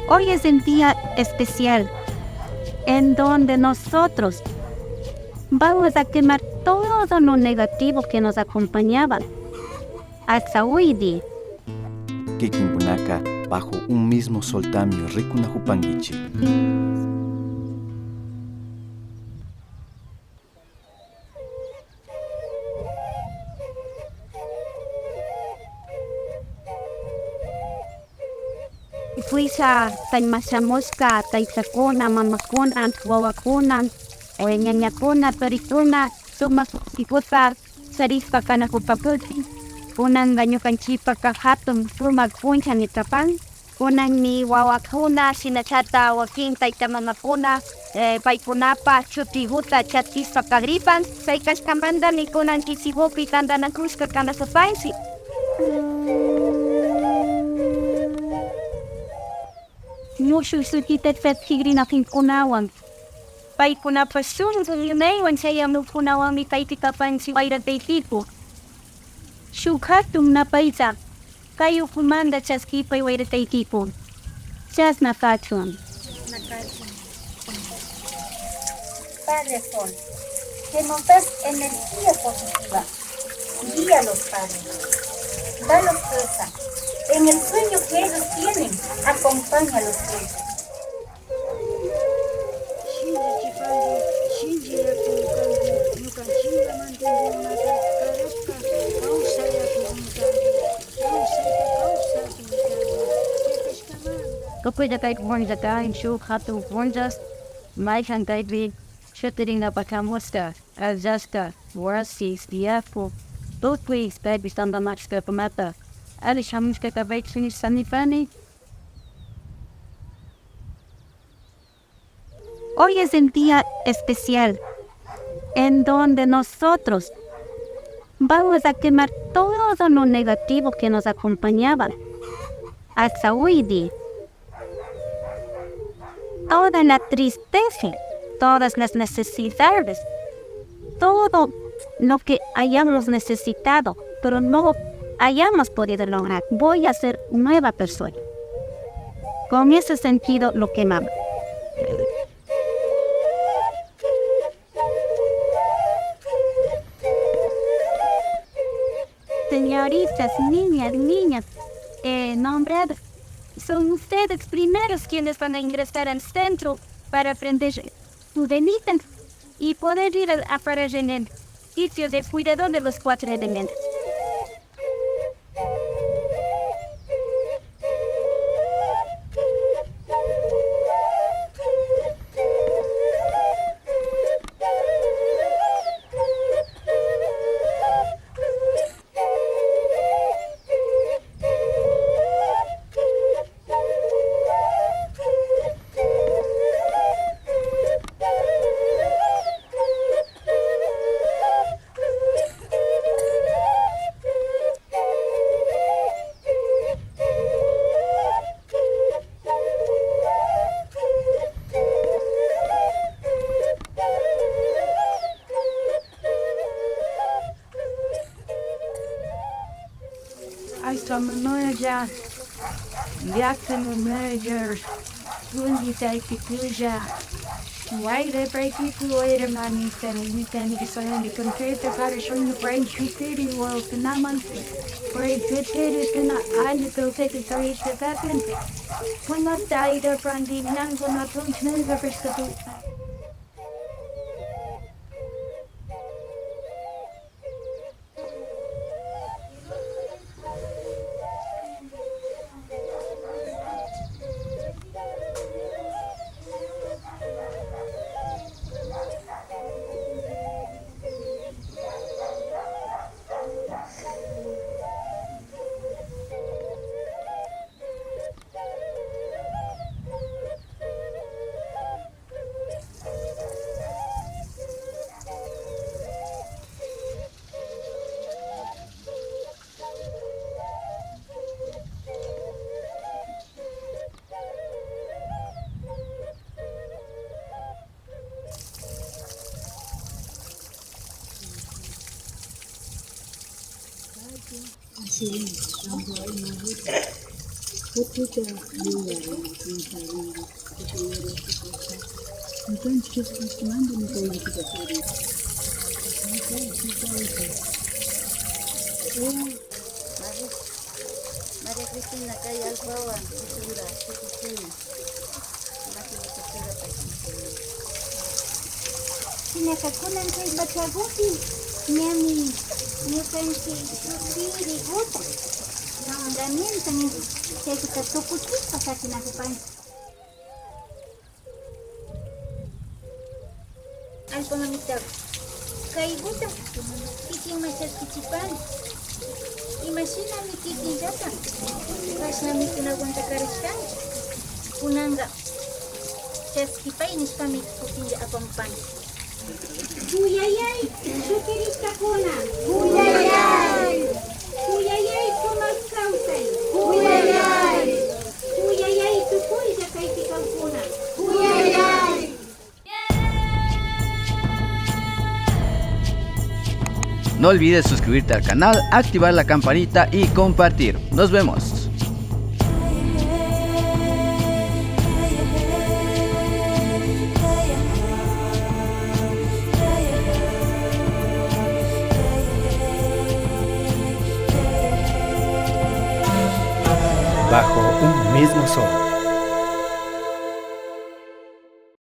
Hoy es el día especial en donde nosotros vamos a quemar todo lo negativo que nos acompañaba hasta hoy día. Kikinkunaka bajo un mismo soltami rikunajupankichik. Fuisa taymashamushka taytakuna, mamakuna, wawakuna, ñañakuna, torikuna, sumak ikuta charishpa kanakupakutin kunanka ñukanchikpaka hatun sumak punllami kapan kunanmi wawakuna shinallata wakin tayta mamakuna paykunapak chutiguta chaskishpa kagripan chay kashkamantami kunan Chichibupi tantanakushka kanakupanchik. Mushuk shutita chaskikrinakunawan paykunapak shunku yunaywan chayamukunawanmi kaypi kapanchik wayrataykiku. Shuk hatun napayta kay ukumanta chaskipay wayrataykiku. Chasna kachun. Padre Sol, que nos das energía positiva, guíalos, Padre. Dalos fuerza. En el sueño que ellos tienen, acompáñalos siempre. Tukuylla kay punlla kan shuk hatun punlla mayhan kaypi shutirinapak shamushka akllashka wasi tiyaku tukuy kaypi tantanakushkakunata alli shamushka kapaychik nishpa nipani. Hoy es el día especial en donde nosotros vamos a quemar todo lo negativo que nos acompañaba hasta hoy día. Toda la tristeza, todas las necesidades, todo lo que hayamos necesitado, pero no hayamos podido lograr. Voy a ser nueva persona. Con ese sentido lo quemamos. Señoritas, niñas, niñas, nombradas, son ustedes primeros quienes van a ingresar al centro para aprender su delito y poder ir a parar en el sitio de cuidador de los 4 elementos. María Cristina kay allpawan Shinaka kunan kay pachakupi ñami ñukanchik siriguta nombramiento chaykuta tukuchispa sakinakupanchik. Allpa mamita kaykuta kikinman chaskichipani imashinami kikinllata kashna mikunakunta karashkanchik kunanka chaskipay nishpami kutinlla apamupani. Kuyayay shukirishkakuna. Kuyayay. Kuyayay sumak kawsay. Kuyayay. Kuyayay tukuylla kaypi kawkuna. Kuyayay. No olvides suscribirte al canal, activar la campanita y compartir. Nos vemos. Bajo un mismo sol.